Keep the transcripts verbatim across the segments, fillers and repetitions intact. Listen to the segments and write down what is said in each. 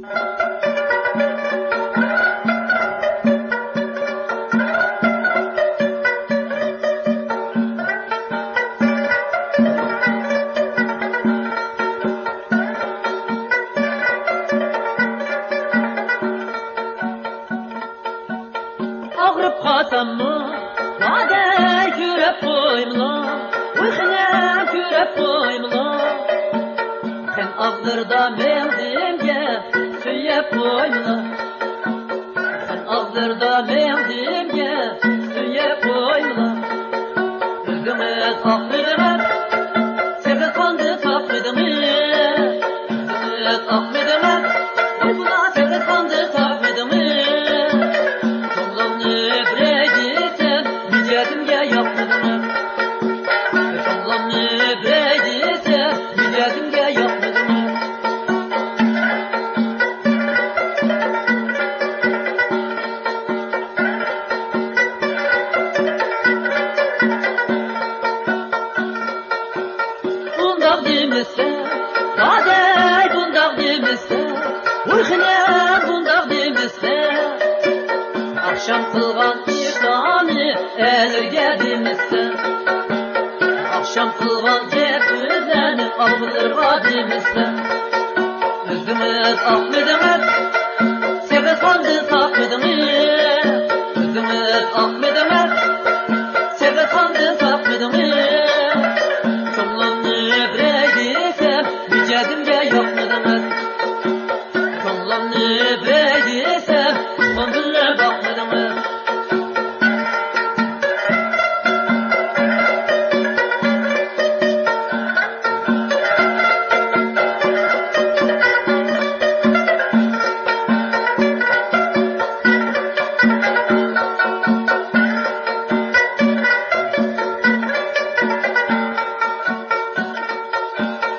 ئاغرىپ قالساممۇ، دادەي كۆرۈپ قويمىلا، ۋاي خېنىم كۆرۈپ قويمىلا. خېن ئاغدۇردا مەڭزىمگە سۆيۈپ قويمىلا. خېن ئاغدۇردا مەڭزىمگە سۆيۈپ قويمىلا. ئۆزىڭىز ئاقمىدىڭىز، سېغىز قاندىن تاپمىدىڭىز. ئۆزىڭىز ئاقمىدىڭىز، ئۇيقۇدا سېغىز قاندىن تاپمىدىڭىز. كۆڭلۈمنى بېرەي دېسەم، مىجەزىمگە ياقمىدىڭىز. كۆڭلۈمنى بېرەي دېسەم، مىجەزىمگە ياقمىدىڭىز. بۇنداق دېمىسە، دادەي، بۇنداق دېمىسە، ۋاي خېنىم، بۇنداق دېمىسە. ئاخشام قىلغان ئىشلارنى ئەرلەرگە دېمىسە. ئاخشام قىلغان گەپ سۆزلەرنى ئاغىلارغا دېمىسە. ئۆزىڭىز ئاقمىدىڭىز، سېغىز قاندىن تاپمىدىڭىز. ئۆزىڭىز ئاقمىدىڭىز، سېغىز قاندىن تاپمىدىڭىز. كۆڭلۈمنى بېرەي دېسەم، مىجەزىمگە ياقمىدىڭىز. كۆڭلۈمنى بېرەي دېسەم، ئۇسمان بىللە باقمىدىڭىز.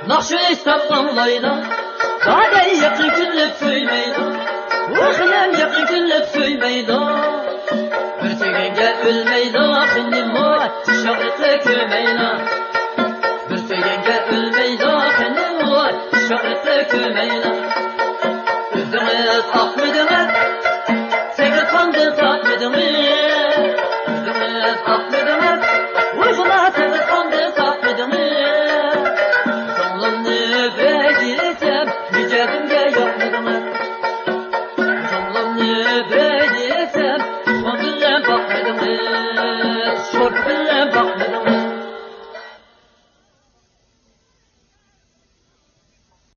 ناخشا ئېيتسام ئاڭلايلا، دادەي يېقىن كېلىپ سۆيمەيلا، ۋاي خېنىم يېقىن كېلىپ سۆيمەيلا. بىر سۆيگەنگە ئۆلمەيلا خېنىم ۋاي، چىش ئاغرىقى كۆرمەيلا. بىر سۆيگەنگە ئۆلمەيلا خېنىم ۋاي، چىش ئاغرىقى كۆرمەيلا. ئۆزىڭىز ئاقمىدىڭىز،